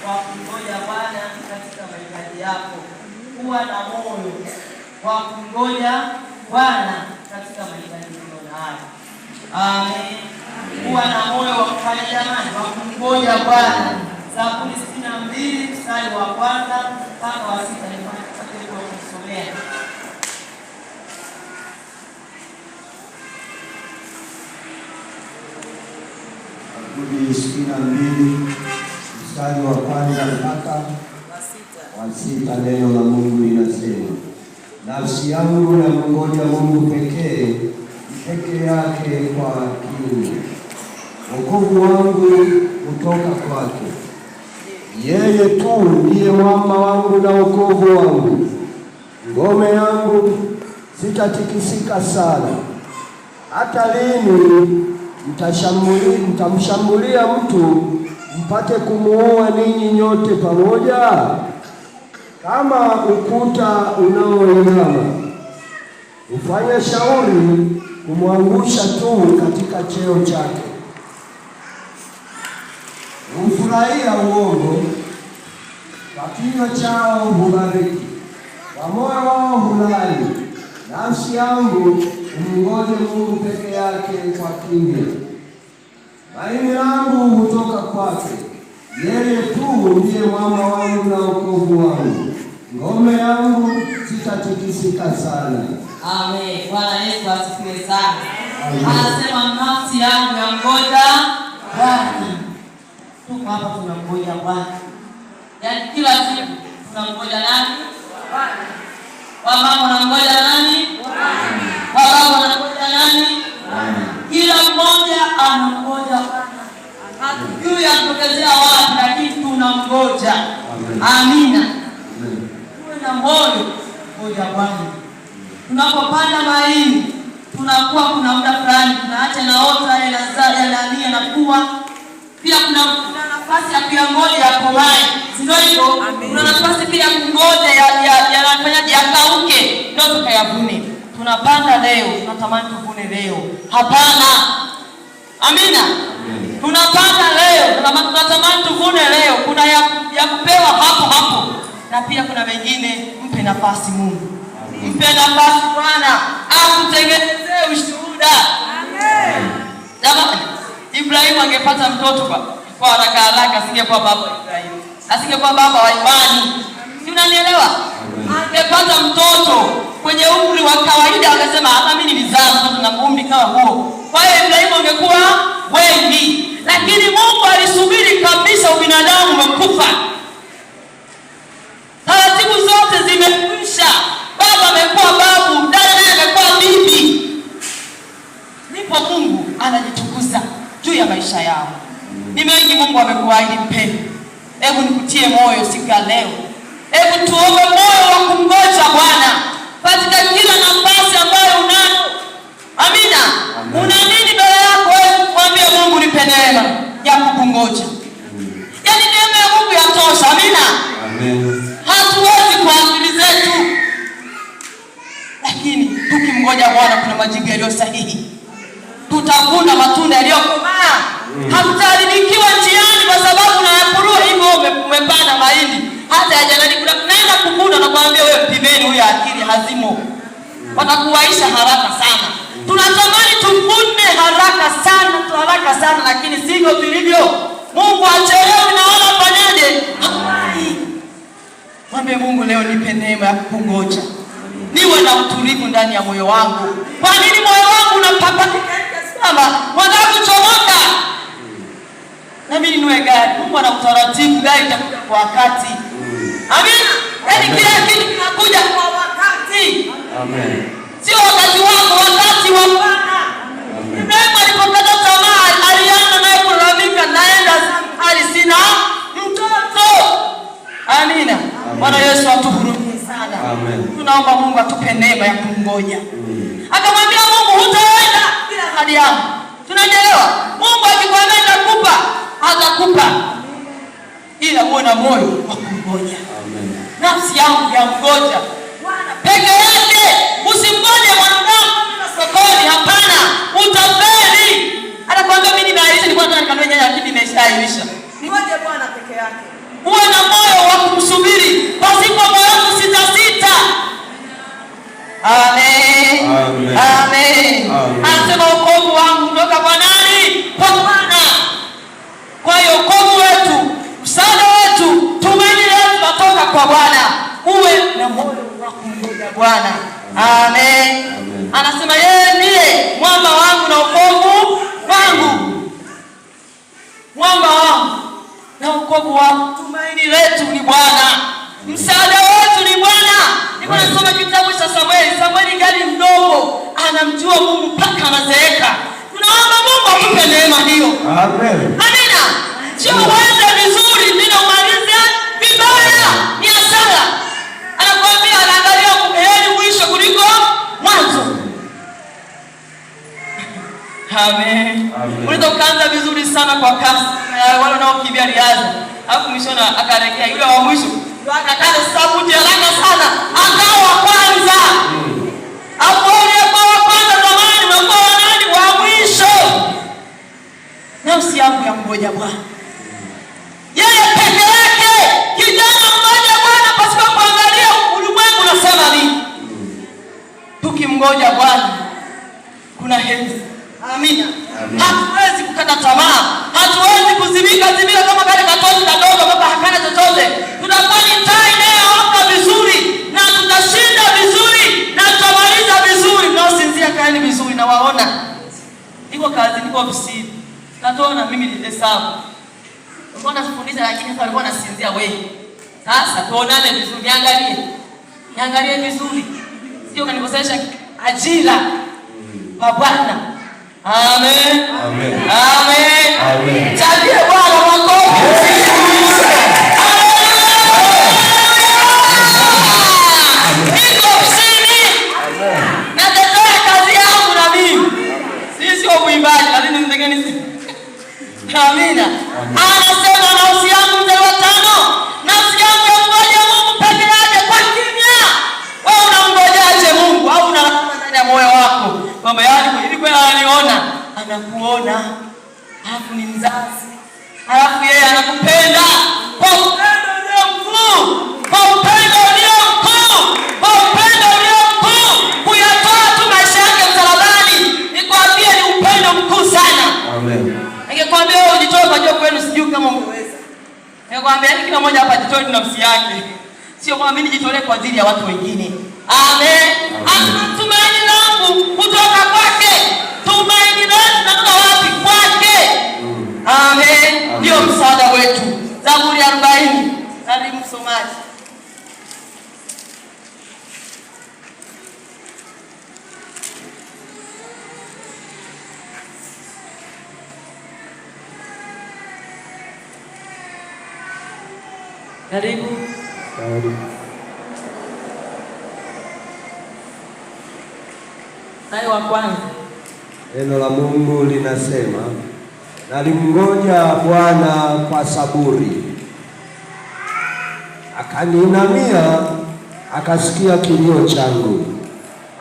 wa kumngoja Bwana katika mahitaji yako. Kuwa na moyo wa kumngoja Bwana katika mahitaji ulionayo. Amen. Kuwa na moyo wa kufanya jamani, wa kumngoja Bwana. Zaburi 62 mstari wa kwanza mpaka wa sita nipate kusomea. Zaburi 62 mstari wa kwanza mpaka wa sita, neno la Mungu linasema, nafsi yangu namngoja Mungu pekee, peke yake kwa kiu, wokovu wangu hutoka kwake. Yeye tu ndiye mwamba wangu na wokovu wangu, ngome yangu, sitatikisika sana. Hata lini mtamshambulia mtu mpate kumuua ninyi nyote pamoja? Kama ukuta unaoinama hufanya shauri kumwangusha tu katika cheo chake. Hufurahia uongo, kwa kinywa chao hubariki, kwa moyo wao hulani. Nafsi yangu umngoje Mungu peke yake kwa kimya. Tumaini langu hutoka kwake, yeye tu ndiye mwamba wangu na wokovu wangu, ngome yangu, sitatikisika sana. Amen. Bwana Yesu asifiwe sana. Anasema nafsi yangu yamngoja Bwana. Tuko hapa tunamngoja Bwana, yaani kila siku tunamngoja nani? Bwana. Wamama wanamngoja nani? Bwana. Wababa wanamngoja nani? Bwana. Kila mmoja anamngoja Bwana. Hatujui anatokezea wapi, lakini tunamngoja. Amina. Tuwe na moyo ngoja Bwana. Tunapopanda mahindi tunakuwa kuna muda fulani tunaacha naota yanazaa yanania yanakuwa pia, kuna nafasi ya kuyangoja yakomae, si ndio hivyo? Kuna nafasi pia ya kungoja yanafanyaje yakauke ndio tukayavune. Tunapanda leo, tunatamani tuvune leo. Hapana, amina. Tunapanda leo, tunatamani tuvune leo. Kuna ya kupewa hapo hapo, na pia kuna mengine. Mpe nafasi Mungu, mpe nafasi Bwana akutengenezee ushuhuda. Jamani, Ibrahimu angepata mtoto kwa haraka haraka, asingekuwa baba wa Ibrahimu, asingekuwa baba wa imani. Si unanielewa? Angepata mtoto kwenye umri wa kawaida, akasema hata mimi nilizaa mtoto na umri kama huo. Kwa hiyo Ibrahimu angekuwa wengi, lakini Mungu alisubiri kabisa, ubinadamu umekufa, taratibu zote zimekwisha, baba amekuwa babu, dada naye amekuwa bibi, ndipo Mungu anajitukuza juu ya maisha yao. Ni mengi Mungu amekuahidi mpendo. Hebu nikutie moyo siku ya leo, hebu tuombe moyo wa kumngoja Bwana katika kila nafasi ambayo unayo. Amina. Una nini mbele yako? Wewe mwambie Mungu, nipe neema ya kukungoja. Yaani neema ya Mungu yatosha. Amina. Amen. Hatuwezi kwa akili zetu, lakini tukimngoja Bwana kuna majibu yaliyo sahihi. Tutavuna matunda yaliyokomaa. Hatutaharibikiwa njiani kwa sababu unayapurua hivyo. Umepanda mahindi hata yajanani, kuna naenda kuvuna na kuambia wewe, mpimeni huyo, akili hazimo, watakuwaisha haraka sana. Tunatamani tuvune haraka sana, haraka sana, lakini sivyo vilivyo. Mungu achelewi na wala fanyaje? Hawai. Mwambie Mungu, leo nipe neema ya kukungoja, niwe na utulivu ndani ya moyo wangu. Kwa nini moyo wangu unapapakika sana, wanataka kuchomoka? Na mimi ninunue gari. Mungu ana utaratibu, gari itakuja kwa wakati. Amina. Yaani kila kitu kinakuja kwa wakati. Amen. Sio wakati wako, wakati wa Bwana. Ibrahimu alipokata tamaa, alianza naye kulalamika, naenda hali sina mtoto. Amina. Bwana Yesu atuhurumie sana. Amen. Tunaomba Mungu atupe neema ya kumngoja. Akamwambia Mungu, hutaenda bila ahadi yangu. Tunaelewa? Mungu akikwambia nitakupa, atakupa, ila uwe na moyo wa kumngoja. Amen. Nafsi yangu ya mgoja Bwana peke yake. Usimgoje mwanadamu sokoni, hapana, utafeli. Anakuambia mimi nimeahirisha, nilikuwa nataka nikanunue nyanya lakini nimeshaahirisha. Ngoje Bwana peke yake. Uwe na moyo wa kumsubiri, pasipo moyo kusitasita. Amen. Amen. Amen. Amen. Anasema wokovu wangu kutoka kwa nani? Kwa Bwana. Kwa hiyo wokovu wetu, msaada wetu, tumaini letu natoka kwa Bwana. Uwe na moyo wa kumngoja Bwana. Amen. Amen. Anasema yeye ndiye mwamba wangu na wokovu wangu, mwamba wangu na wokovu wangu. Tumaini letu ni Bwana, msaada wetu ni Bwana. Niko nasoma kitabu cha Samueli. Samueli ngali mdogo, anamjua Mungu mpaka anazeeka. Tunaomba Mungu atupe neema hiyo. Amen. Amina. Sio uanze vizuri tena umalize vibaya, ni hasara. Anakuambia anaangalia heri mwisho kuliko mwanzo. Amen. Amen. Unaweza ukaanza vizuri sana kwa kasi, na wale wanaokimbia riadha, alafu mwishoni akaregea, yule wa mwisho ndio akakata sabuti haraka sana, akawa wa kwanza. Hapo uliyekuwa wa kwanza zamani unakuwa wa nani? Wa mwisho. Nafsi yangu ya mgoja Bwana, yeye peke yake. Kijana mmoja Bwana, pasipo kuangalia ulimwengu unasema nini. Tukimgoja Bwana kuna heri. Amina. Amen. Hatuwezi kukata tamaa, hatuwezi kuzimika zimika kama kale katoto kadogo ambapo hakana chochote. Tutakuwa ni taa inayowaka vizuri na tutashinda vizuri na tutamaliza vizuri. Mnaosinzia kaeni vizuri, na waona niko kazi, niko ofisini, natoa na mimi ni hesabu walikuwa wanafundisha, lakini hapa walikuwa wanasinzia wengi. Sasa tuonane vizuri, niangalie, niangalie vizuri, sio kanikosesha ajira kwa Bwana. Amen. Amen. Amen. Amen. Chapie Bwana makofi. Niko ofisini natetea kazi yangu na mimi. Sisi sio mwimbaji, lakini nitegeni. Amina. Anasema nafsi yangu mstari wa 5, nafsi yangu yamngoja Mungu peke yake kwa kimya. Wewe unamngojaje Mungu? Au unalala ndani ya moyo wako kwamba yaani hivi kweli ananiona? Anakuona, alafu ni mzazi, alafu yeye anakupenda kwa upendo ulio mkuu, kwa upendo ulio mkuu, kwa upendo ulio mkuu, kuyatoa tu maisha yake msalabani. Nikwambie ni upendo mkuu sana. Amen. Ningekwambia wewe ujitoe kwa ajili kwenu, sijui kama ungeweza. Ningekwambia yani kila mmoja hapa ajitoe tu nafsi yake. Sio kwamba mimi nijitolee kwa ajili ya watu wengine. Amen. Amen. Tumaini langu kutoka kwake. Tumaini letu natoka wapi? Kwake. Amen. Ndio msaada wetu. Zaburi ya 40. Karibu msomaji. Karibu. Karibu. Mstari wa kwanza. Neno la Mungu linasema, nalimngoja Bwana kwa saburi, akaniinamia, akasikia kilio changu,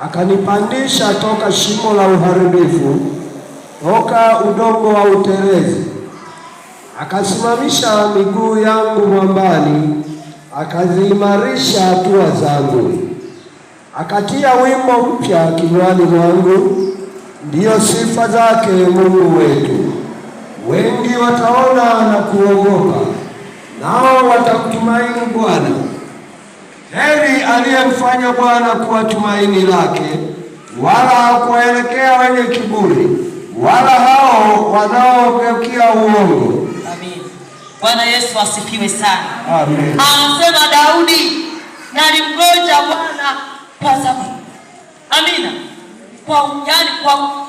akanipandisha toka shimo la uharibifu, toka udongo wa utelezi, akasimamisha miguu yangu mwambani, akaziimarisha hatua zangu, akatia wimbo mpya kinywani mwangu, ndiyo sifa zake Mungu wetu. Wengi wataona na kuogopa, nao watamtumaini Bwana. Heri aliyemfanya Bwana kuwa tumaini lake, wala hakuwaelekea wenye kiburi, wala hao wanaogeukia uongo. Amen. Bwana Yesu asifiwe sana. Amen. Anasema Daudi, nalimngoja Bwana kwa saburi. Amina.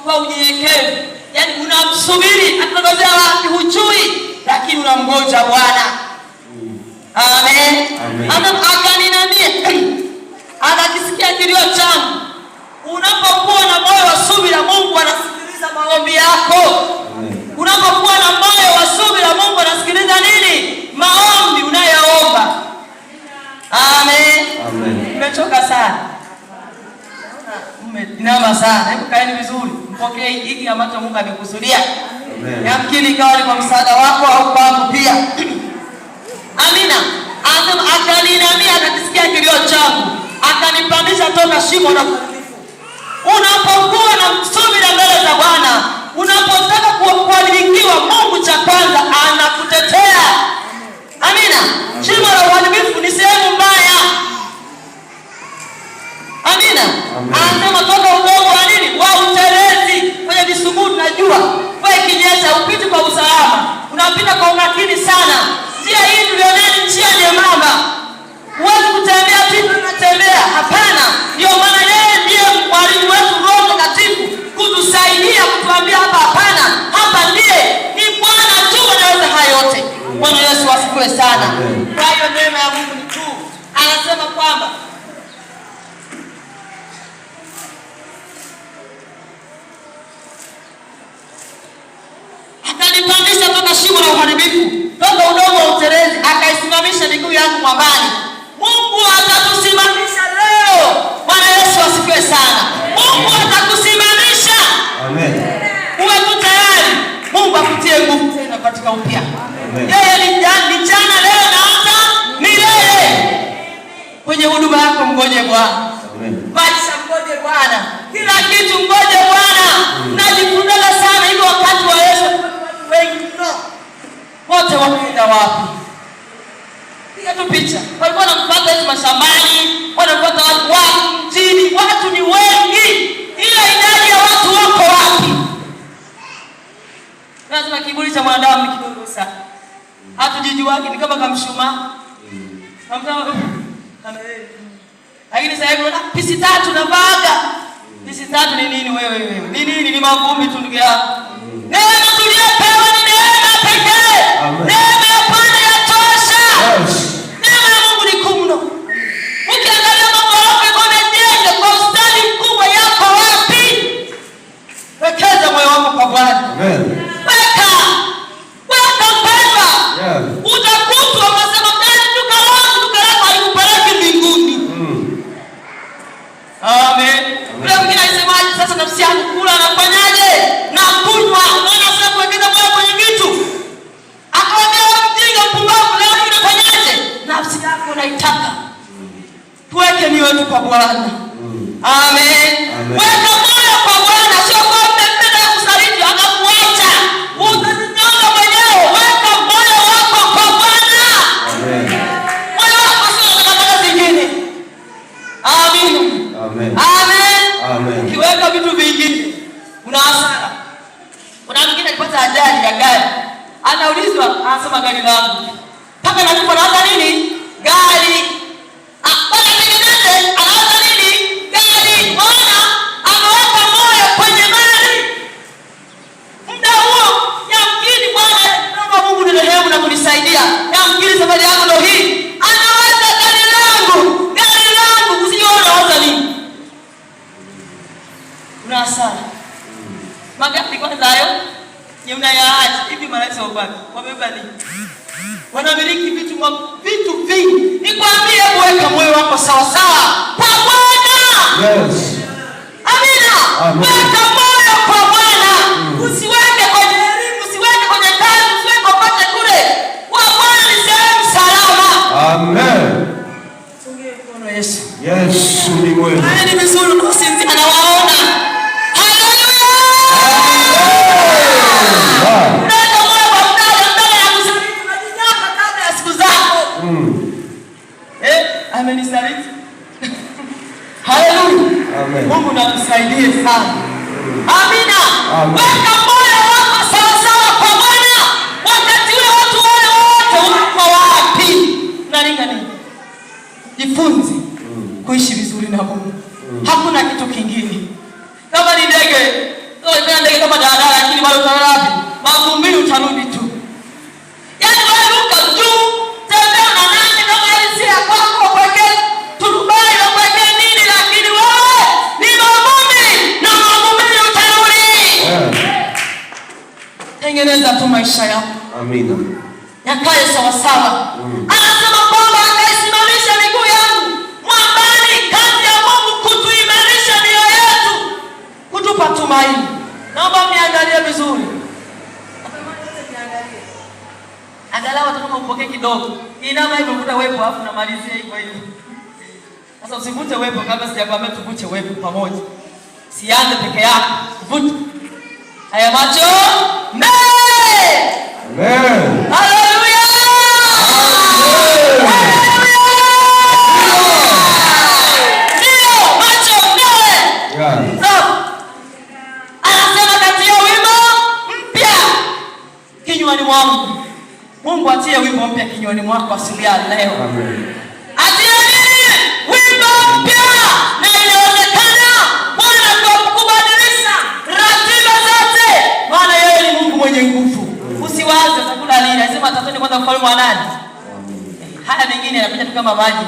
Kwa unyenyekevu. Yaani unamsubiri, atangozea wapi hujui, lakini unamngoja Bwana. Amen. Amen. Akaninamia, akakisikia kilio changu. Unapokuwa na moyo wa subira, Mungu anasikiliza maombi yako. Amen. Unapokuwa na moyo wa subira, Mungu anasikiliza nini? Maombi unayoomba. Amen. Amen. Mmechoka sana. Mmeinama sana. Hebu kaeni vizuri. Mpokee hiki ambacho Mungu amekusudia. Amen. Yamkini ikawa ni kwa msaada wako au kwangu pia. Amina. Anasema akaninamia, akakisikia kilio changu, akanipandisha toka shimo la uharibifu. Unapokuwa na subira mbele za Bwana, unapotaka kuharibikiwa, Mungu cha kwanza anakutetea. Amina. Shimo la uharibifu ni sehemu mbaya. Amina. Anasema toka udongo wa nini? Wa utelezi. Kwenye visuguu tunajua mvua ikinyesha upiti kwa usalama, unapita kwa umakini sana. Njia hii tulionayo ni njia nyembamba, huwezi kutembea tu unatembea, hapana. Ndio maana yeye ndiye mwalimu wetu Roho Mtakatifu kutusaidia kutuambia hapa hapana, hapa ndiye. Ni Bwana tu anaweza haya yote. Bwana Yesu asifiwe sana. Amen. Kwa hiyo neema ya Mungu ni kuu. Anasema kwamba akanipandisha toka shimo la uharibifu, toka udongo wa utelezi, akaisimamisha miguu yangu mwambani. Mungu atatusimamisha leo. Bwana Yesu asifiwe sana. Mungu atakusimamisha. Amen. Uwe tu tayari. Mungu akutie nguvu tena katika upya. Amen. Yeye ni jana, leo na hata milele. Kwenye huduma yako mgoje Bwana. Amen. Maisha mgoje Bwana, kila kitu mgoje Bwana. Najifunzaga sana hivyo. Wakati wa Yesu watu wengi mno, wote wameenda wapi? Piga tu picha, walikuwa wanamfuata Yesu mashambani, wanamfuata watu wa mjini, watu ni wengi, ila idadi ya watu wako wapi? Lazima kiburi cha mwanadamu ni kidogo sana, hatujijuagi, ni kama kamshumaa lakini sasa hivi unaona pisi tatu na vaga. Pisi tatu ni nini wewe wewe? Ni nini? Ni mavumbi tu ndugu yangu. Neema tuliyopewa ni neema pekee. Amen. Neema ya Bwana yatosha. Yes. Neema ya Mungu ni kuu mno. Ukiangalia mambo yako yako yamejenga kwa ustadi mkubwa, yako wapi? Wekeza moyo wako kwa Bwana. Amen. Weka. Weka mpendwa. Yeah. Utakutwa unasema gari duka langu, duka lako halikupeleki mbinguni. Amen. Yule mwingine alisemaje? Sasa nafsi yangu kula nafanyaje? Na kunywa. Unaona sasa kuwekeza moyo kwenye vitu. Akamwambia wewe mjinga mpumbavu, leo hii unafanyaje? Nafsi yako unaitaka. Tuweke mioyo yetu kwa Bwana. Amen. Amen. Weka moyo kwa Bwana, sio kwa mpenda kusaliti akakuacha. Utajinyonga mwenyewe. Weka moyo wako kwa Bwana. Amen. Moyo wako sio takataka zingine. Amen. Amen. Amen. Amen. Ukiweka vitu vingi una hasara. Kuna mwingine alipata ajali ya gari, anaulizwa, anasema gari langu mpaka nakufa, anawaza nini? Gari. Ah, bwana tengeneze, anawaza nini? Gari. Maana ameweka moyo kwenye mali. Muda huo yamkini, Bwana naomba Mungu nirehemu na kunisaidia, yamkini safari yangu ndio hii. Anawaza gari langu, gari langu, usijue unawaza nini. Una hasara. Magari kwanza hayo ni mnayaacha hivi, marais wa wapi? Wamebeba nini? Wanamiliki vitu vingi. Nikwambie, hebu weka moyo wako sawa sawa kwa Bwana. Yes. Amina. Amen. Weka moyo kwa Bwana. Usiweke kwenye elimu, usiweke kwenye kazi, usiweke popote kule. Kwa Bwana ni sehemu salama. Amen. Tungie mkono Yesu. Yesu ni mwema. Haya ni vizuri unaosinzia na waona. Haleluya. Yeah. Unaweka moyo kwa mdada, mdada anakusaliti, unajinyonga kabla ya siku zako. Amenisaliti. Haleluya. Amen. Mungu nakusaidie sana. Amina. Amen. Weka moyo wako sawa sawa kwa Bwana. Wakati ule watu wale wote wako wapi? Unaringa nini? Jifunze kuishi vizuri na Mungu. Hakuna kitu kingine. Kama ni ndege, sio ndege kama daladala, lakini bado utalala wapi? Mavumbini utarudi tu. Yaani wewe ruka juu, tembea na nani kama hili si ya kwako, kuwekee turubai na kuwekee nini, lakini wewe ni mavumbi na mavumbini utarudi. Yeah. Tengeneza tu maisha yako Amina. yakae sawasawa. Anasema kwamba akaisimamisha miguu yangu mwambani. Kazi ya Mungu kutuimarisha mioyo yetu, kutupa tumaini. Naomba mniangalie vizuri. Angalau hata kama upokee kidogo. Inama hivyo, vuta wepo afu namalizia hivyo hivyo. Sasa usivute wepo kabla sijakwambia tuvute wepo pamoja. Sianze peke yako. Vuta. Haya, macho mbele. Amen. Haleluya! Ndio, macho mbele. So, anasema katia wimbo mpya kinywani mwangu. Mungu atie wimbo mpya kinywani mwako asubuhi ya leo. Amen. Atie nini? Wimbo mpya. Na inawezekana Bwana kwa kubadilisha ratiba zote, maana yeye ni Mungu mwenye nguvu. Usiwaze utakula nini, anasema tafuteni kwanza ufalme wa nani? Haya mengine yanakuja tu kama maji.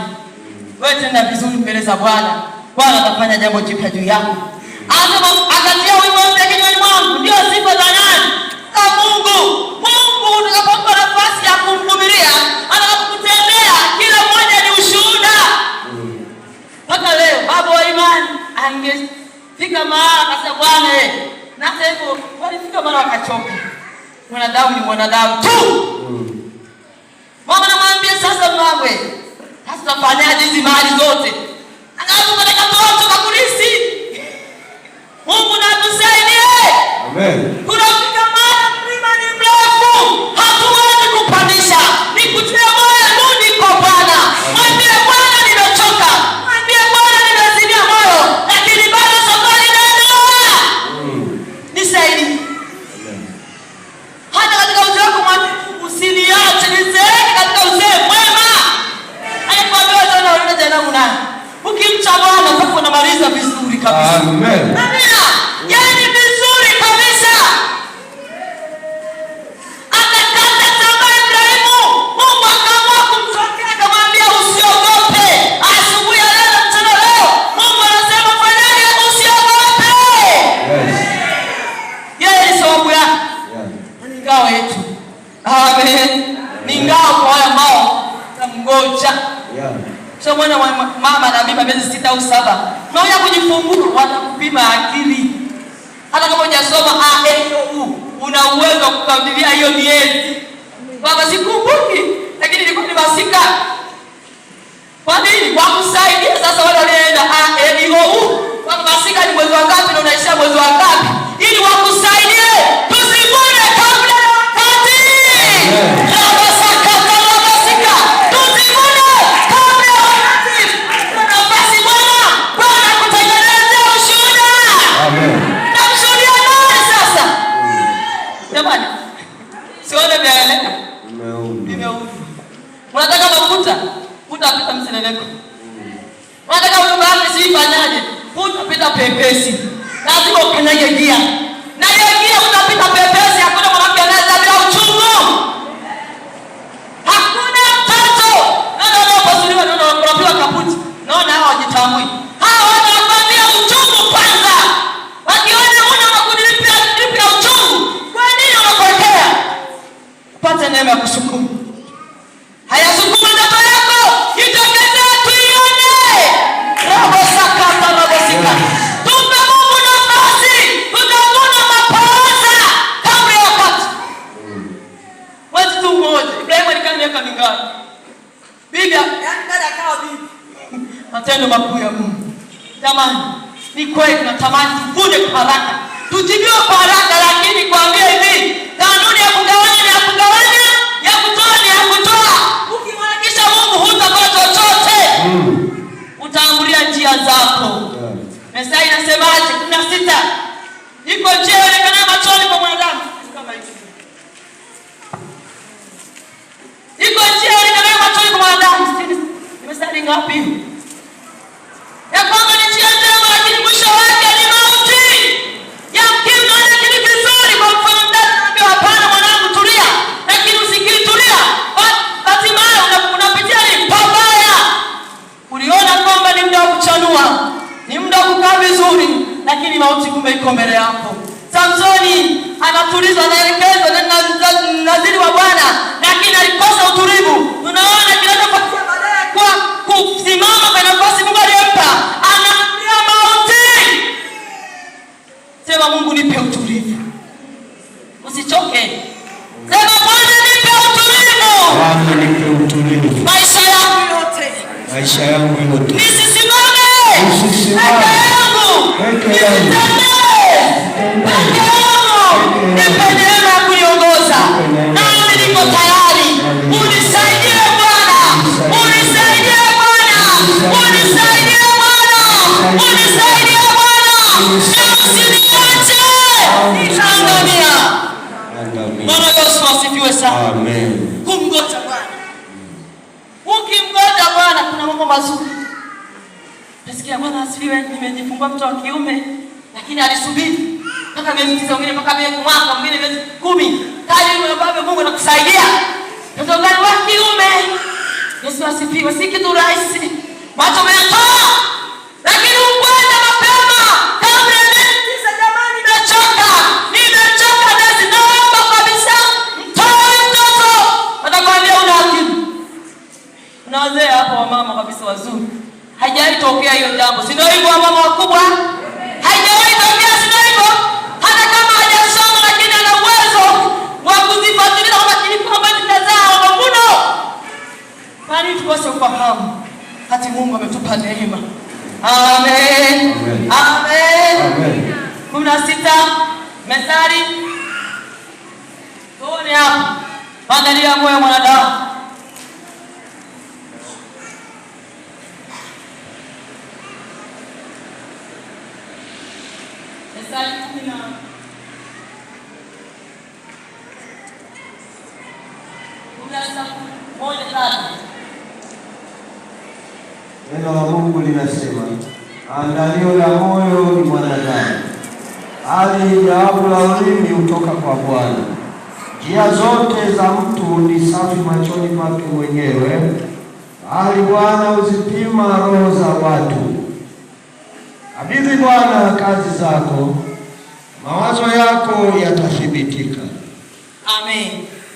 Wewe tenda vizuri mbele za Bwana, Bwana atafanya jambo jipya juu yako. Anasema akatia wimbo mpya kinywani mwangu. Ndio sifa za nani? Za Mungu. Mungu utakapompa nafasi ya kumvumilia, atakapokutendea, kila mmoja ni ushuhuda. Mpaka leo baba wa imani angefika mahala akasema, Bwana eh, na hata hivyo walifika mara wakachoka. Mwanadamu ni mwanadamu tu. Mama namwambia sasa, mangwe, sasa tutafanyaje hizi mali zote? Angalau katika moto kakulisi. Mungu na atusaidie. Amen. Tunafika mahali mlima ni mrefu, hatuwezi kupandisha. Nikutie moyo, rudi kwa Bwana. Mwambie Bwana nimechoka, mwambie Bwana nimezimia moyo, lakini bado safari inaendelea. Nisaidie. Hata katika uzee wako mwambie Mungu, usiniache nizeeke katika uzee mwema. Alikwambia jana unaenda jehanamu nani? Ukimcha Bwana mpaka unamaliza vizuri kabisa. Amen. Amina. Yaani vizuri kabisa. Akakata tamaa Ibrahimu. Mungu akaamua kumtokea akamwambia usiogope. Asubuhi ya leo na mchana leo, Mungu anasema fanyaje? Usiogope. Yeye ni sababu yake. Ni ngao yetu. Amen. Ni ngao kwa wale ambao tamngoja. Sio mwana wa mama na mimba miezi 6 au 7. Unakuja kujifungua, watakupima akili. Hata kama hujasoma A, E, O, U, una uwezo wa kukadiria hiyo miezi. Baba sikumbuki, lakini ilikuwa ni masika. Kwa nini? Kwa kusaidia sasa wale walioenda A, E, I, O, U. Kwa masika ni mwezi wa ngapi na unaishia mwezi wa ngapi? Ili wakusaidie tusivune kabla ya wakati. Rabasakata rabasika. Tusivune kabla ya wakati. Nafasi Bwana, Bwana kutengeneza ushuhuda. Amen. Namshuhudia nani sasa? Jamani, sione vyaeleka. Umeumba. Vimeumba. Unataka mafuta? Utapita mseleleko. Unataka nyumba yako isifanyaje? Utapita pepesi. Lazima ukanyage gia. Na hiyo gia utapita pepesi, hakuna mwanamke anayezaa bila uchungu. Hakuna mtoto. Naona wanaopasuliwa, naona wanapewa kaputi. Naona hawa hawajitambui. Hawa wanakwambia uchungu kwanza. Wakiona huna makundi lipi ya uchungu, kwa nini unakuwekea? Upate neema ya kusukuma. Haya, sukuma ndoto yako, itokeze tuione. Robo sakata robo sika. Tumpe Mungu nafasi, tutavuna mapooza kabla ya wakati. Mwezi tu mmoja, Ibrahimu alikaa miaka mingapi? Bibi, yaani dada akawa bibi. Matendo makuu ya Mungu. Jamani, ni kweli tunatamani tuvune kwa haraka, tujibiwe kwa haraka, lakini kuambia hivi, kanuni ya kugawanya ni ya kugawanya, ya kutoa ni ya kutoa. Ukimharakisha Mungu hutapata chochote, utaambulia njia zako. Methali inasemaje? 16, iko njia ionekanayo machoni kwa mwanadamu kama hivi. Iko njia ionekanayo machoni kwa mwanadamu. Methali ngapi? Ya kwamba ni njia njema, lakini mwisho wake ni mauti. Yamkini unaona kitu kizuri, kwa mfano mdada anaambiwa hapana, mwanangu tulia, lakini usikii tulia, hatimaye unapitia ni pabaya. Uliona kwamba ni muda wa kuchanua, ni muda wa kukaa vizuri, lakini mauti kumbe iko mbele yako. Samsoni anatulizwa, anaelekezwa na naziri wa Bwana, lakini alikosa utulivu. Tunaona kinachofuatia baadaye kwa kusimama kwa nafasi Mungu aliyempa, anaambia mauti. Sema Mungu nipe utulivu, usichoke. Sema Bwana nipe utulivu. Utulivu. Maisha yangu yote Maisha yangu yote. nisisimame Nisisimame. peke yangu, Peke yangu. nisitembee peke yangu, nipe neema ya kuniongoza, nami niko tayari. Unisaidie Bwana, unisaidie Bwana, unisaidie Bwana, unisaidie Bwana, na usiniache nitaangamia. Angamia. Bwana Yesu asifiwe sana. Amen. Kumgoja Bwana, ukimgoja Bwana kuna mambo mazuri. Nasikia Bwana asifiwe, nimejifungua mtoto wa kiume, lakini alisubiri mpaka miezi 9, mwingine mpaka miezi mwaka, mwingine miezi 10. Kadri ambavyo Mungu anakusaidia. Mtoto gani wa kiume? Yesu asifiwe, si kitu rahisi. Macho umeyatoa, lakini ukwenda mapema kabla ya miezi 9. Jamani, nimechoka, nimechoka, nasi naomba kabisa mtoe mtoto. Watakwambia una akili. Kuna wazee hapo, wamama kabisa wazuri, haijawahi tokea hiyo jambo, si ndio hivyo? Wamama wakubwa, haijawahi tokea, si ndio hivyo? Hata kama hajasoma, lakini ana uwezo wa kuzifuatilia kwamba kilikuwa zitazaa mavuno. Kwa nini tukose ufahamu kati Mungu ametupa neema? Amen, Amen. amen. Amen. 16 Methali, tuone hapo maandalio ya moyo wa mwanadamu. Methali 16:1-3. Neno la Mungu linasema, andalio la moyo ni mwanadamu, bali jawabu la ulimi hutoka kwa Bwana. Njia zote za mtu ni safi machoni pake mwenyewe, bali Bwana huzipima roho za watu. Kabidhi Bwana kazi zako, mawazo yako yatathibitika. Amen.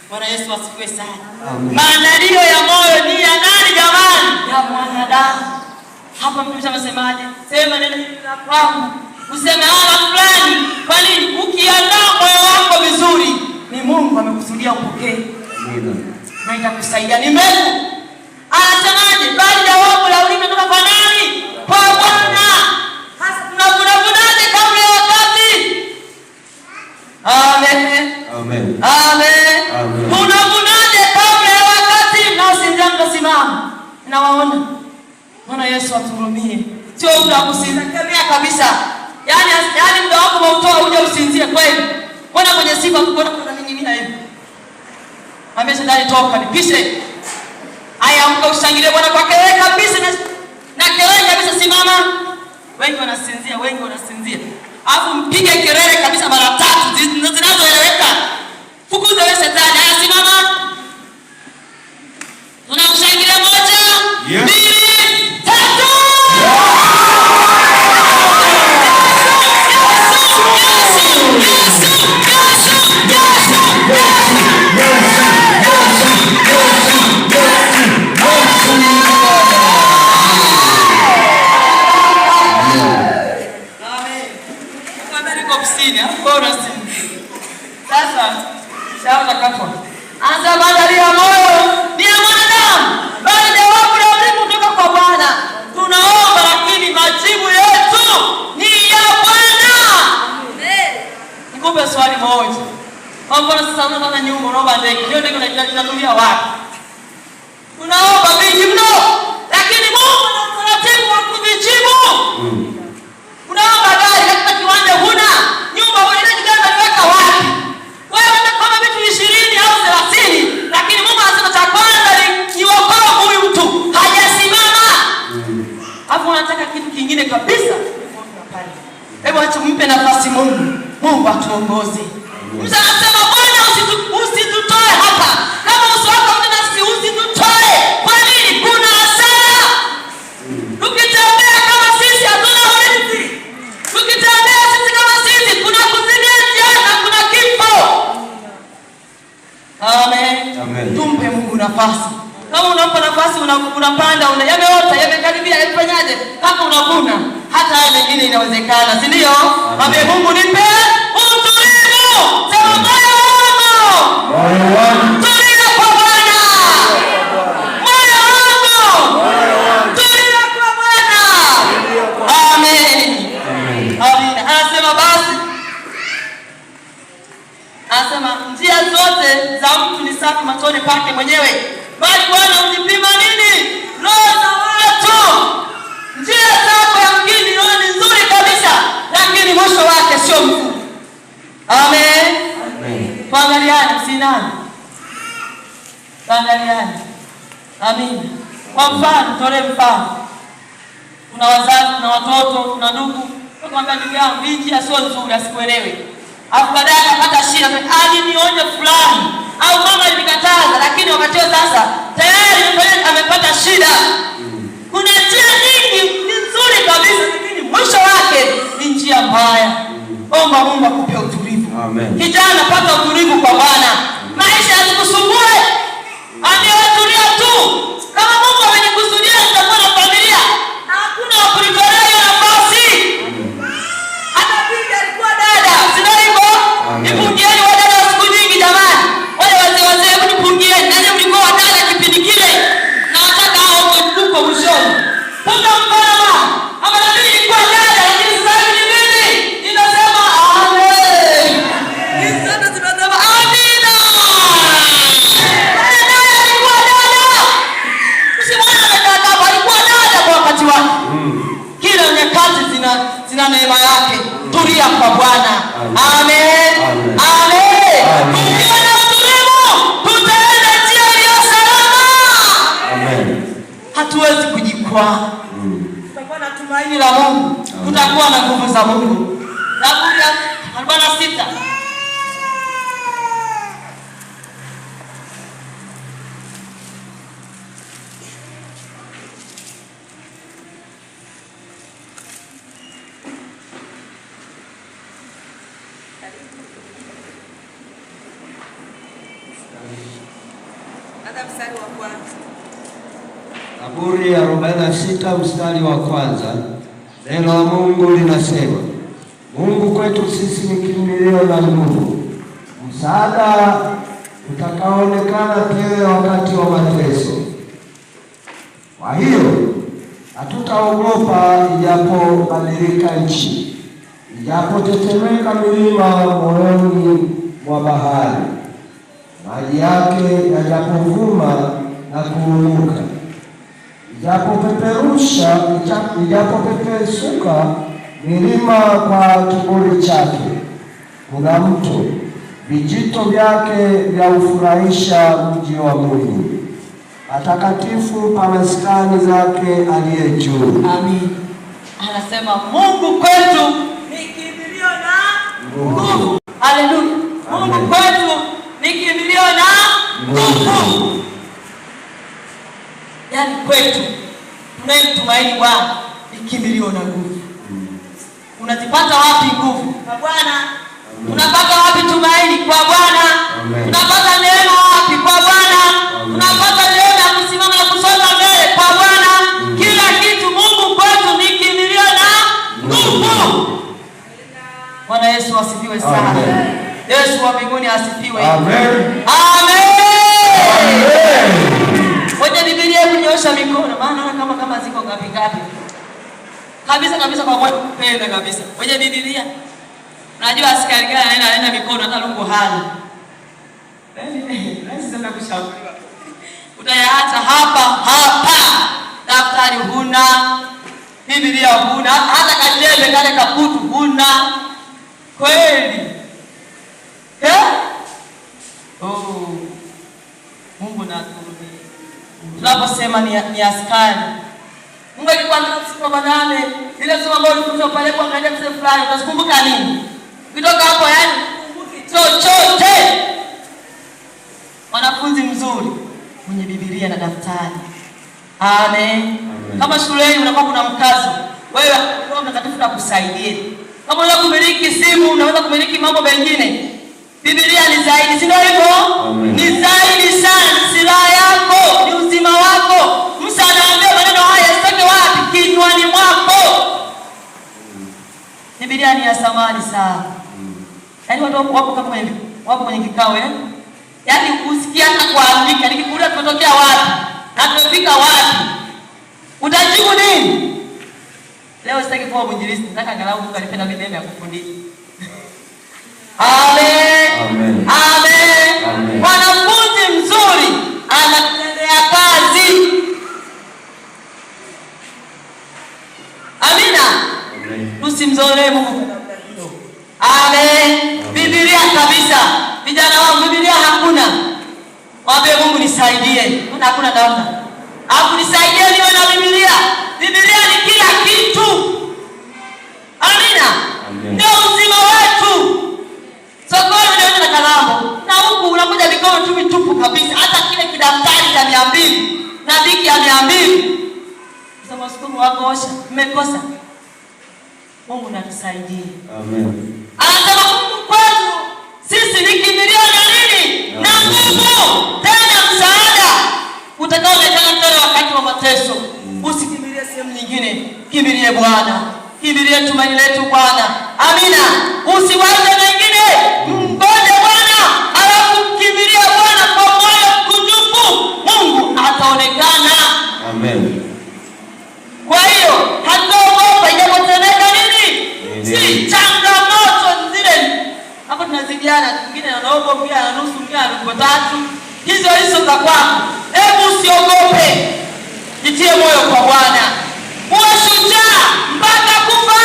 Bwana Yesu asifiwe sana. Amen. Maandalio ya moyo ni ya nani jamani? Ya mwanadamu. Hapa mtumishi amesemaje? Sema neno hili la kwangu, useme ala fulani. Kwa nini? Ukiandaa moyo wako vizuri, ni Mungu amekusudia upokee Amina. na itakusaidia. Ni mbegu. Anasemaje? Bali jawabu la ulimi kutoka kwa nani? Kwa Bwana. Hasa tunavunavunaje kabla ya wakati? Amen. Amen. Amen. Amen. Tunavunaje kabla ya wakati? Mnaosinzia mtasimama. Nawaona. Bwana Yesu atuhurumie. Sio muda wa kusinzia, kemea kabisa. Yaani muda wako umeutoa uje usinzie kweli. Mbona kwenye sifa mbona kuna ning'inia hivi? Mwambie shetani toka nipishe. Aya, amka ushangilie Bwana kwa kelele kabisa na kelele kabisa, simama. Wengi wanasinzia, wengi wanasinzia. Alafu mpige kelele kabisa mara tatu zinazoeleweka. Fukuza wewe shetani. Aya, simama. Tunakushangilia moja, Yes. mbili, tatu. Yesu, Yesu, Yesu, Yesu, Amen. Kwanza niko ofisini, hapo bora si. Sasa shauri takatwa. Anza maandalio ya moyo ni ya mwanadamu, bali jawabu la ulimi kutoka kwa Bwana. Tunaomba lakini majibu yetu ni ya Bwana. Nikupe swali moja. Kwa mfano sasa unaona nyumba unaomba ndege, hiyo ndege inatumia wapi? Tunaomba vingi mno, lakini Mungu ana utaratibu wa kuvijibu. Unaomba gari katika kiwanja huna, nyumba huna, ile gari unaliweka wapi? Wewe unataka kama vitu 20 au 30, lakini Mungu anasema cha kwanza ni niokoe huyu mtu, hajasimama. Alafu unataka kitu kingine kabisa. Hebu acha mpe nafasi Mungu. Mungu atuongoze. Musa anasema Bwana usitutoe hapa. Kama uso wako mtu nafsi usitutoe. Kwa nini? Kuna hasara. Tukitembea kama sisi hatuna urithi. Tukitembea sisi kama sisi kuna kuzimia njiani na kuna kifo. Amen. Amen. Tumpe Mungu nafasi. Kama unampa nafasi unapanda yameota, yamekaribia, yamefanyaje? Kama unavuna, hata haya mengine inawezekana, si ndio? Mwambie Mungu nipe utulivu. Sema moyo wangu. Moyo wangu. Tulia kwa Bwana. machoni pake mwenyewe, bali Bwana huzipima nini? Roho za watu. Njia zako yamkini naona ni nzuri kabisa, lakini mwisho wake sio mzuri. Amen. Amen. Tuangaliane, msinani, tuangaliane. Amina. Kwa mfano, tolee mfano, kuna wazazi, kuna watoto, kuna ndugu. Nakwambia ndugu yangu, hii njia sio nzuri, asikuelewe. Alafu baadaye akapata shida, alinionya fulani au mama alinikataza, lakini wakati huo sasa tayari amepata shida. Kuna njia nyingi ni nzuri kabisa, lakini mwisho wake ni njia mbaya. Omba Mungu akupe utulivu. Amen. Kijana, pata utulivu kwa Bwana, maisha yasikusumbue. Aniwetulia tu. Kama Mungu amenikusudia nitakuwa na familia, hakuna wa kunitolea hiyo nafasi. Hata bibi alikuwa dada, si ndio hivyo? Amen. Nipungieni wadada wa siku nyingi jamani, wale wazee wazee, hebu nipungieni. Nanyi mlikuwa wadada kipindi kile, na wataka hao huko mwishoni. Punga mkono mama, ama na mimi nilikuwa dada, lakini sasa hivi ni mimi ninasema amen. Hizi zote zinasema amina. Yeye naye alikuwa dada. Usimwone amekaa hapo, alikuwa dada kwa wakati wake. Kila nyakati zina neema yake. Tulia kwa Bwana. Amen. Amen. Amen. Amen. Tukiwa na utulivu, tutaenda njia iliyo salama. Amen. Hatuwezi kujikwaa. Tutakuwa na tumaini la Mungu. Tutakuwa na nguvu za Mungu. Zaburi ya 46. Hata mstari wa kwanza. Zaburi ya 46 mstari wa kwanza, neno la Mungu linasema, Mungu kwetu sisi ni kimbilio la nguvu, msaada utakaoonekana tele wakati wa mateso. Kwa hiyo hatutaogopa ijapobadilika nchi, ijapotetemeka milima moyoni mwa bahari, maji yake yajapovuma na kuumuka, ijapopepesuka milima kwa kiburi chake. Kuna mto, vijito vyake vyaufurahisha mji wa Mungu, patakatifu pa maskani zake aliye juu. Amin. Anasema Mungu kwetu ni kimbilio na nguvu. Haleluya. Mungu Amen. kwetu ni kimbilio na nguvu. Yaani kwetu tunayemtumaini Bwana ni kimbilio na nguvu. Unazipata wapi nguvu? Kwa Bwana. Unapata wapi tumaini? Kwa Bwana. Amen. Unapata neema wapi? Kwa Bwana. Amen. Unapata neema ya kusimama na kusonga mbele? Kwa Bwana. Kila kitu Mungu kwetu ni kimbilio na nguvu. Bwana Yesu asifiwe sana. Amen. Yesu wa mbinguni asifiwe. Amen. Amen. Amen. Wenye Biblia hebu nyoosha mikono, maana naona kama ziko ngapi ngapi. Kabisa kabisa kwa moyo kupenda kabisa. Wenye Biblia. Unajua askari gani anaenda mikono hata lungu hana. Yaani sema kushauriwa. Utayaacha hapa hapa. Daftari huna, Biblia huna, hata kajembe kale kaputu huna. Kweli. Eh? Oh. Mungu na atuhurumie. Tunaposema ni askari. Mungu akikwambia usiku wa manane, ile somo ambalo ulifundishwa pale kwa angalia mzee fulani, utakumbuka nini? Ukitoka hapo yani hukumbuki chochote. Mwanafunzi mzuri mwenye Biblia na daftari. Amen. Amen. Kama shuleni unakuwa kuna mkazo, wewe Roho Mtakatifu akusaidie. Kama unaweza kumiliki simu, unaweza kumiliki mambo mengine. Biblia ni zaidi, si ndio hivyo? Amen. Ni zaidi sana, ni silaha yako, ni uzima wako. Musa anaambia maneno haya yasitoke wapi? Kinywani mwako. Biblia ni ya thamani sana. Yaani watu wako kama hivi, wapo kwenye kikao eh? Yaani usikia hata kuandika, nikikuuliza tumetokea wapi? Na tumefika wapi? Utajibu nini? Leo sitaki kuwa mwinjilisti, nataka angalau Mungu anipe na mimi neema ya kufundisha. Amen. Amen. Amen. Amen. Mwanafunzi mzuri Akusaidie. Maana hakuna namna. Akunisaidie niwe na Biblia. Biblia ni kila kitu. Amina. Amen. Ndio uzima wetu. Sokoni unaenda na kalamu na huku unakuja mikono tu mitupu kabisa, hata kile kidaftari cha 200 na biki ya 200. Sasa wasukumu wako osha, mmekosa. Mungu natusaidie. Amen. Anasema Mungu kwetu sisi ni kimbilio na nini? Na nguvu, tena msaada utakaoonekana tena wakati wa mateso. Usikimbilie sehemu nyingine, kimbilie Bwana, kimbilie tumaini letu Bwana. Amina. Usiwaze mengine, mngoje Bwana, alafu mkimbilie Bwana kwa moyo mkunjufu, Mungu ataonekana. Amen. Kwa hiyo hataogopa ijapotendeka nini, si changamoto zile hapo tunazidiana, mwingine ana robo, mwingine ana nusu, mwingine ana robo tatu, hizo hizo za kwako. Hebu usiogope, jitie moyo kwa Bwana, uwe shujaa mpaka kufa.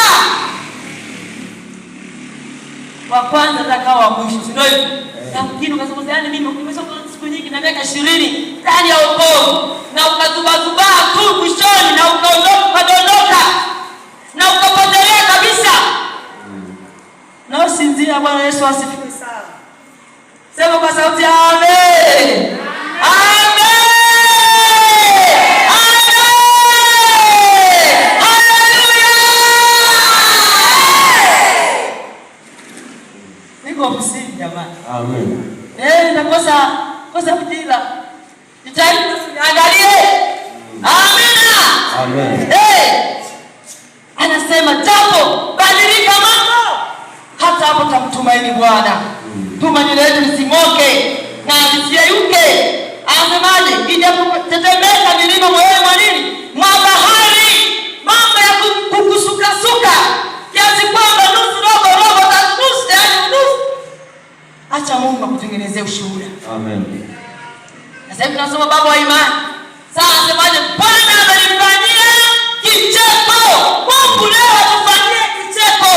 Wa kwanza atakao wa mwisho, si ndio hivyo? Lakini ukasema yaani mimi nimesoma siku nyingi na miaka 20 ndani ya wokovu, na ukazubazubaa tu mwishoni, na ukaondoka, ukadondoka na ukapotelea kabisa. Na usinzia. Bwana Yesu asifiwe sana. Sema kwa sauti amen. Amen. Amen. Haleluya. Niko ofisini jamani. Amen. Nitakosa kosa ujira. Jitahidi usiniangalie. Amina. Amen. Anasema japo badilika mambo, hata hapo tamtumaini Bwana. Tumaini letu lising'oke na lisiyeyuke. Anasemaje? Ijapotetemeka milima moyoni mwa nini? Mwa bahari, mambo ya kukusukasuka kiasi kwamba nusu robo robo tatu nusu, yaani nusu. Acha Mungu akutengenezee ushuhuda. Amen. Sasa hivi tunasoma baba wa imani. Sasa anasemaje? Bwana amenifanyia kicheko. Mungu leo atufanyie kicheko.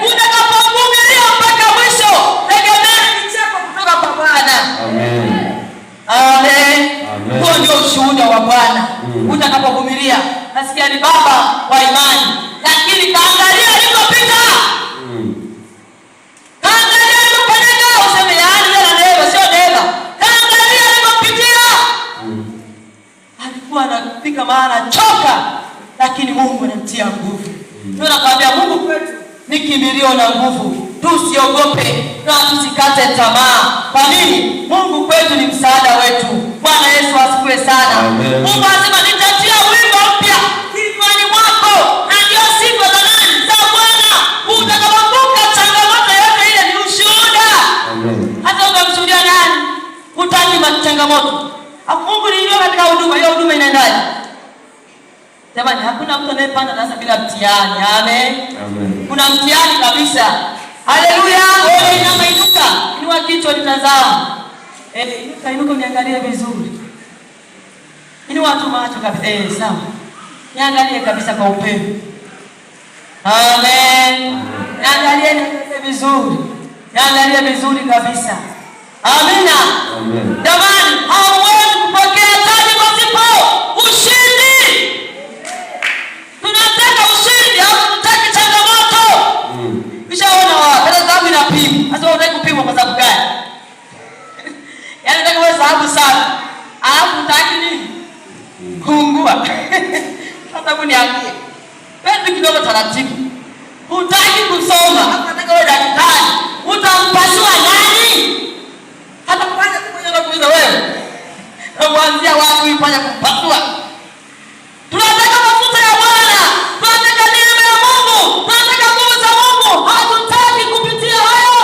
Utakapovumilia mpaka mwisho, tegemea kicheko kutoka kwa Bwana. Amen. Amen. Amen. Huo ndio ushuhuda wa Bwana. Utakapovumilia, nasikia ni baba wa imani, lakini kaangalia alipopita. Kaangalia alipopeleka, useme yaani yeye ana neema, sio neema. Kaangalia alipopitia. Alikuwa anafika mahala choka, lakini Mungu anamtia nguvu. Ndio nakwambia Mungu kwetu ni kimbilio na nguvu. Tusiogope na tusikate tamaa. Kwa nini? Mungu kwetu ni msaada wetu. Bwana Yesu asifiwe sana. Amen. Mungu anasema nitatia wimbo mpya kinywani mwako, na ndio sifa za nani? Za Bwana. Utakapovuka changamoto yote ile ni ushuhuda. Amen. Hata ukamshuhudia nani? Hutaki changamoto. Mungu nilio katika huduma, hiyo huduma inaendaje? Jamani, hakuna mtu anayepanda darasa bila mtihani. Amen. Amen. Kuna mtihani kabisa. Haleluya. Wewe inama, inuka. Inua kichwa nitazama. Inuka, inuka uniangalie vizuri. Inua tu macho kabisa. Sawa. Niangalie kabisa kwa upendo. Amen. Niangalie, niangalie vizuri. Niangalie vizuri kabisa. Amina. Amen. Jamani, hauwezi kupokea taji pasipo ushindi. Tunataka ushindi, hatutaki changamoto. Ushaona wapi? Hata dhahabu inapimwa. Sasa unataka kupimwa kwa sababu gani? Yaani unataka uwe dhahabu sana. Alafu unataka nini? Kuungua. Sasa hebu niambie. Wewe kidogo taratibu. Hutaki kusoma, alafu unataka uwe daktari. Utampasua nani? Hata kwanza kuja kuuliza wewe. Na kuanzia wapi ifanya kumpasua? Tunataka mafuta ya Bwana, tunataka neema ya Mungu, tunataka nguvu za Mungu. Hatutaki kupitia hayo.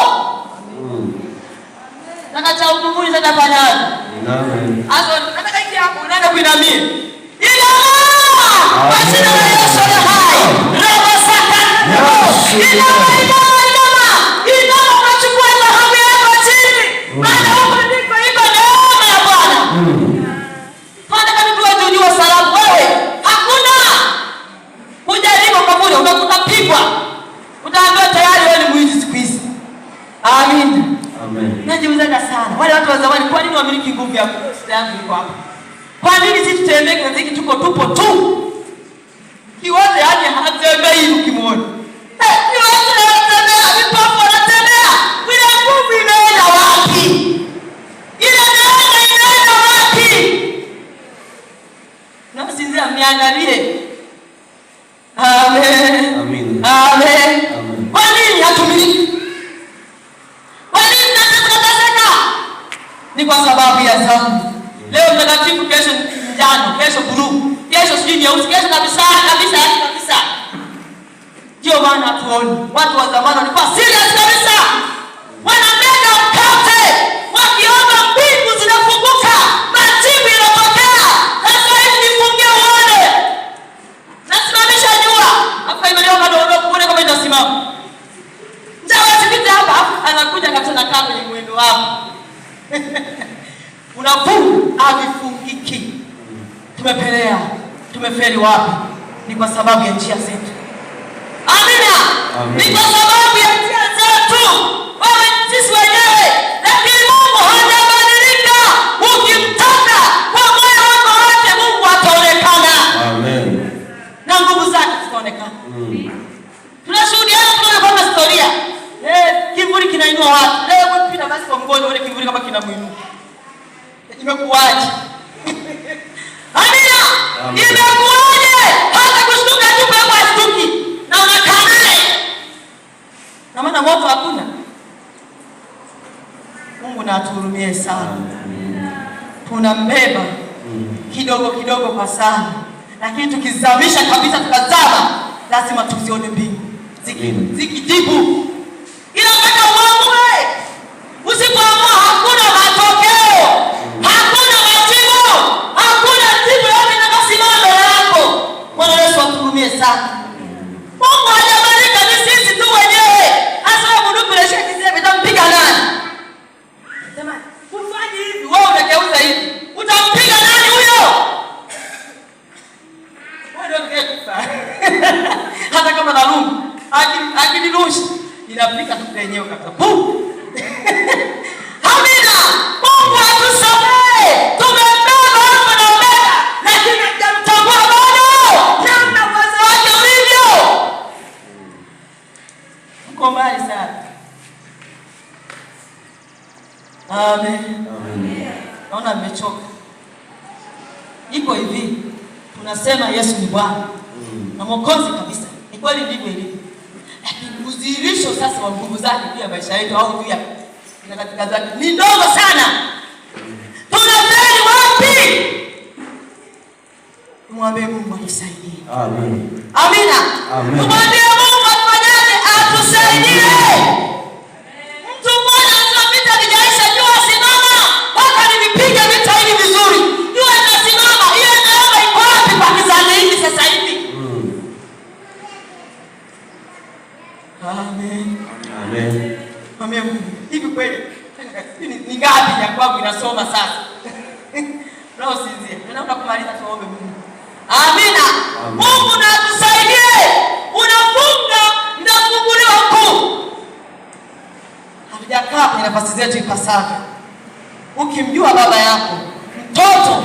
Nataka cha mbinguni sasa fanyaje? Amen. Hapo nataka hiki hapo unaenda kuinamia. Inama! Kwa jina la Yesu aliye hai. Roho saka. Yes. Inama, inama, inama. Inama unachukua dhahabu yako chini. Maana huko ndiko iko neema ya Bwana. Tunataka tujue juu salamu wewe. Hakuna. Hujaribu kwa bure, utapigwa. Utaambiwa tayari wewe ni mwizi siku hizi. Amin. Amen. Najiulizaga sana. Wale watu wa zamani kwa nini wamiliki nguvu ya Shida yangu iko hapa. Kwa nini sisi tutembee kizazi hiki tuko tupo tu? Kiwete yaani hatembei ukimwona. Kiwete anatembea, vipofu wanatembea. Ile nguvu imeenda wapi? Ile neema imeenda wapi? Nasinzia, mniangalie. Amen. Amen. Amen. Amen. Kwa nini hatumiliki? Kwa nini tunateseka? Ni kwa sababu ya dhambi. Leo mtakatifu, kesho njano, kesho bluu, kesho sijui nyeusi, kesho kabisa kabisa, yaani kabisa. Ndio maana hatuoni. Watu wa zamani walikuwa serious kabisa. Wanamega mkate, wakiomba mbingu zinafunguka, majibu yanatokea. Sasa hivi nifungie uone. Nasimamisha jua. Hapa imelewa bado uone kama itasimama. Njaa wasipite hapa, anakuja kabisa na kaa kwenye mwendo wako. Unafunga havifungiki. Tumepelea, tumefeli wapi? Ni kwa sababu ya njia zetu. Amina. Amen. Ni kwa sababu ya njia zetu. Wewe sisi wenyewe, lakini Mungu hajabadilika. Ukimtaka kwa moyo wako wote, Mungu ataonekana. Amen. Na nguvu zake zitaonekana. Tunashuhudia tunaona kama historia. Kivuli kinainua watu. Leo wewe pita basi kwa mgonjwa ule kivuli kama kinamuinua. Imekuwaje? Amina. Amen. Imekuwaje? Hata kushtuka tu pepo hashtuki. Na unakaa naye. Na maana moto hakuna. Mungu na atuhurumie sana. Tunambeba kidogo kidogo kwa sana, lakini tukizamisha kabisa tukazama, lazima tuzione mbingu Amen. zikijibu. Ila mpaka uamue. Usipoamua hakuna matokeo, hakuna majibu, hakuna jibu yote itakayosimama mbele yako. Bwana Yesu atuhurumie sana. Mungu hajabadilika, ni sisi tu wenyewe. Hasa bunduki unashika kizembe, utampiga nani? Jamani, tufanye hivi, wewe unageuza hivi. Utampiga nani huyo? Wewe ndio ungekufa. Hata kama na rungu, akinirusha inafika tu penyewe kabisa. Pum! Amina. Mungu atusamehe. Tumembeba Alfa na Omega, lakini hatujamtambua bado. Namna uwezo wake ulivyo. Mko mbali sana. Amen. Amen. Naona mmechoka. Iko hivi, tunasema Yesu ni Bwana na Mwokozi kabisa. Ni kweli ndivyo ilivyo. Lakini udhihirisho sasa wa nguvu zake juu ya maisha yetu au juu ya na katika zake ni ndogo sana. Tunafeli wapi? Tumwambie Mungu atusaidie. Amen. Amina. Amen. Tumwambie Mungu atufanyaje? Atusaidie. Mtu mmoja anasema vita vijaisha, jua simama, mpaka nivipige vita hivi vizuri. Jua inasimama, hiyo neema iko wapi kwa kizazi hiki sasa hivi? Amen. Amen. Mwambie Mungu, hivi kweli ni ngapi ya kwangu inasoma sasa? Roho sinzia. Tunaenda kumaliza, tuombe Mungu. Amina. Amen. Mungu na atusaidie. Unafunga mnafunguliwa huku. Hatujakaa kwenye nafasi zetu ipasavyo. Ukimjua baba yako, mtoto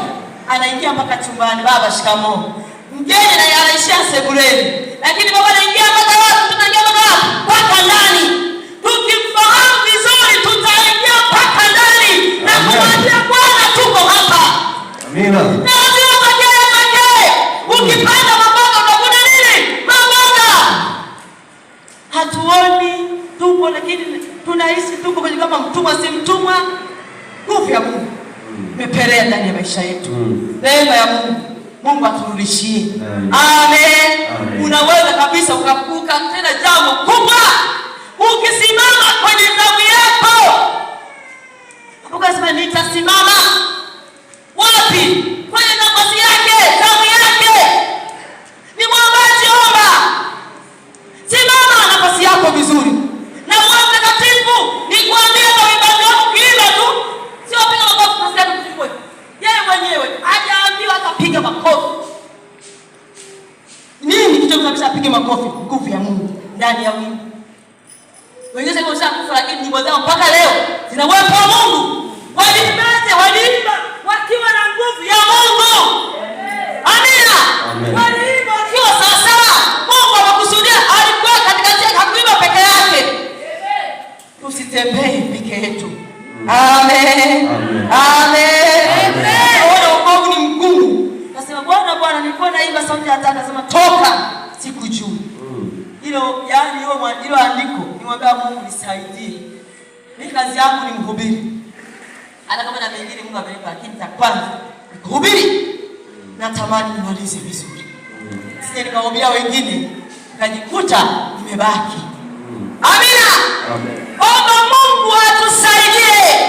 anaingia mpaka chumbani, baba shikamoo. Mgeni naye anaishia sebuleni. Lakini baba anaingia mpaka wapi? Tunaingia mpaka wapi? Mpaka ndani. Tukimfahamu vizuri tutaingia mpaka ndani na Amen. kumwambia Bwana tuko hapa. Amina. Na sio pekee pekee. Ukipanda maboga utavuna nini? Maboga. Hatuoni tupo, lakini tunaishi tupo kwenye kama mtumwa, si mtumwa. Nguvu ya Mungu imepelea ndani ya maisha yetu. Neema ya Mungu, Mungu aturudishie. Amen. Amen. Amen. Unaweza kabisa ukakuka tena jambo kubwa ukisimama kwenye zamu yako, ukasema nitasimama wapi? Kwenye nafasi yake, zamu yake. Ni mwombaji, omba, simama nafasi yako vizuri. Na Roho Mtakatifu nikwambie, kwa uimbaji wako ukiimba tu, sio piga makofi nafasi yako mfungue. Yeye mwenyewe hajaambiwa atapiga makofi. Nini kilichomsababisha apige makofi? Nguvu ya Mungu ndani ya wimbo. Wengine sasa washakufa, lakini nyimbo zao mpaka leo zina uwepo wa Mungu. Waliimbaje? Waliimba Akiwa na nguvu ya Mungu. Amina. Waliimba wakiwa sawasawa. Mungu amekusudia, alikuwa katikati yake, hakuimba peke yake. Tusitembee peke yetu. Amen. Amen. Ona wokovu ni mgumu. Nasema Bwana, Bwana, nilikuwa naimba sauti ya tatu, nasema toka, sikujui. Hilo yani hilo andiko nimwambia Mungu nisaidie. Mimi kazi yangu ni mhubiri. Hata kama na mengine Mungu amenipa, lakini cha kwanza ni kuhubiri. Natamani nimalize vizuri. Sije nikawahubiria wengine nikajikuta nimebaki. Amina. Amen. Omba Mungu atusaidie.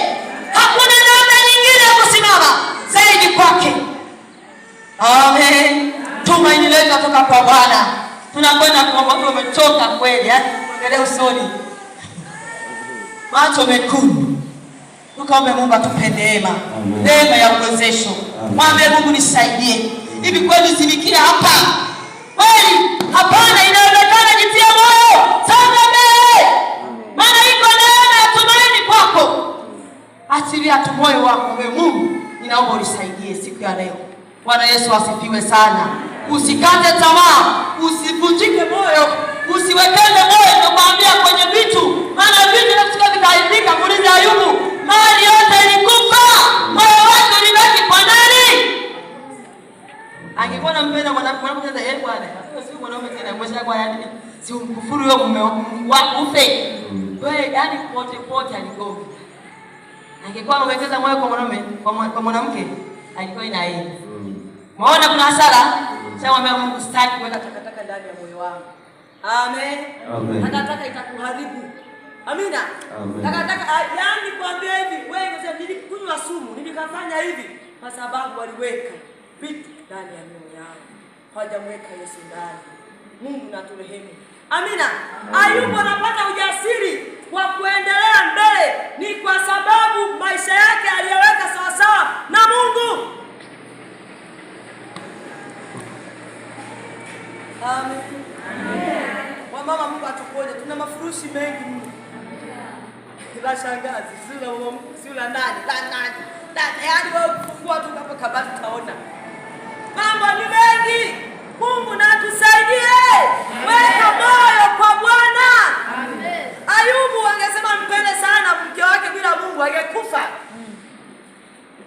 Hakuna namna nyingine ya kusimama zaidi kwake. Amen. Tumaini letu kutoka kwa Bwana. Tunakwenda kuomba, watu wamechoka kweli, yaani kuangalia usoni. Macho mekundu. Tukaombe Mungu atupe neema. Amen. Neema ya uwezesho. Amen. Mwambie Mungu nisaidie. Hivi kweli zimikie hapa? Kweli? Hapana, inawezekana, jitie moyo. Songa mbele. Maana iko neema ya tumaini kwako. Achilia tu moyo wako wewe Mungu, ninaomba unisaidie siku ya leo. Bwana Yesu asifiwe sana. Usikate tamaa, usivunjike moyo, usiwekeze moyo nimekwambia kwenye vitu, maana vitu vinaweza vikaharibika. Muulize Ayubu, mali yote ilikufa, moyo wake ulibaki kwa nani? Angekuwa anampenda mwanamke, mwanamke sasa, eh bwana, sio mwanaume tena, mwesha kwa yani si umkufuru huyo mume wako ufe. Wewe yani pote pote aligonga. Angekuwa amewekeza moyo kwa mwanaume, kwa mwanamke, alikuwa ina yeye. Maona kuna hasara? Sasa mwambie Mungu sitaki kuweka takataka ndani ya moyo wangu. Amen. Amen. Takataka itakuharibu. Amina. Amen. Takataka yani kuambia hivi, wewe unasema nilikunywa sumu, nilikafanya hivi kwa sababu waliweka vitu ndani ya mioyo yao. Hawajamweka Yesu ndani. Mungu na turehemu. Amina. Ayubu anapata ujasiri wa kuendelea mbele ni kwa sababu maisha yake aliyeweka sawasawa na Mungu. Amen. Wamama, Mungu atuponye. Tuna mafurushi mengi mno. La shangazi, si la mama, si la nani, la nani. La, yaani wewe ukifungua tu hapo kabati utaona. Mambo ni mengi. Mungu na atusaidie. Weka moyo kwa Bwana. Ayubu angesema mpende sana mke wake bila Mungu angekufa.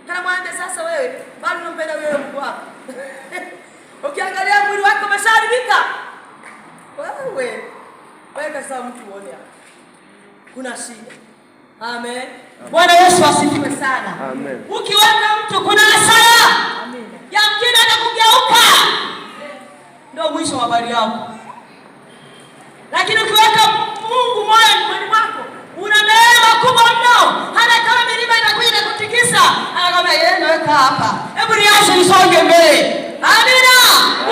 Kana mwambie sasa wewe bado unampenda wewe Mungu wako. Ukiangalia mwili wako umeshaharibika. Wewe weka sasa mtu uone hapa. Kuna shida. Amen. Bwana Yesu asifiwe sana. Amen. Ukiweka mtu kuna hasara. Yamkini atakugeuka. Ndio mwisho wa habari yako. Lakini ukiweka Mungu moyoni mwako, una neema kubwa mno. Hata kama milima itakuja na kutikisa, anakwambia yeye naweka hapa. Hebu niache nisonge mbele. Amina.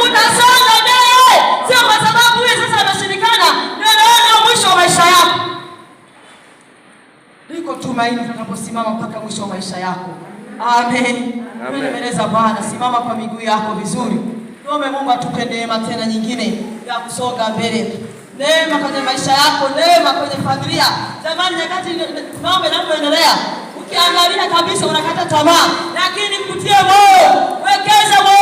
Utasonga mbele. Sio kwa sababu huyu sasa ameshindikana, ndio naona mwisho wa maisha yako. Liko tumaini utakaposimama mpaka mwisho wa maisha yako. Amen. Amen. Mbele za Bwana, simama kwa miguu yako vizuri. Tuombe Mungu atupe neema tena nyingine ya kusonga mbele. Neema kwenye maisha yako, neema kwenye familia. Jamani, nyakati mambo yanavyoendelea, ukiangalia kabisa unakata tamaa, lakini kutie moyo, wekeza moyo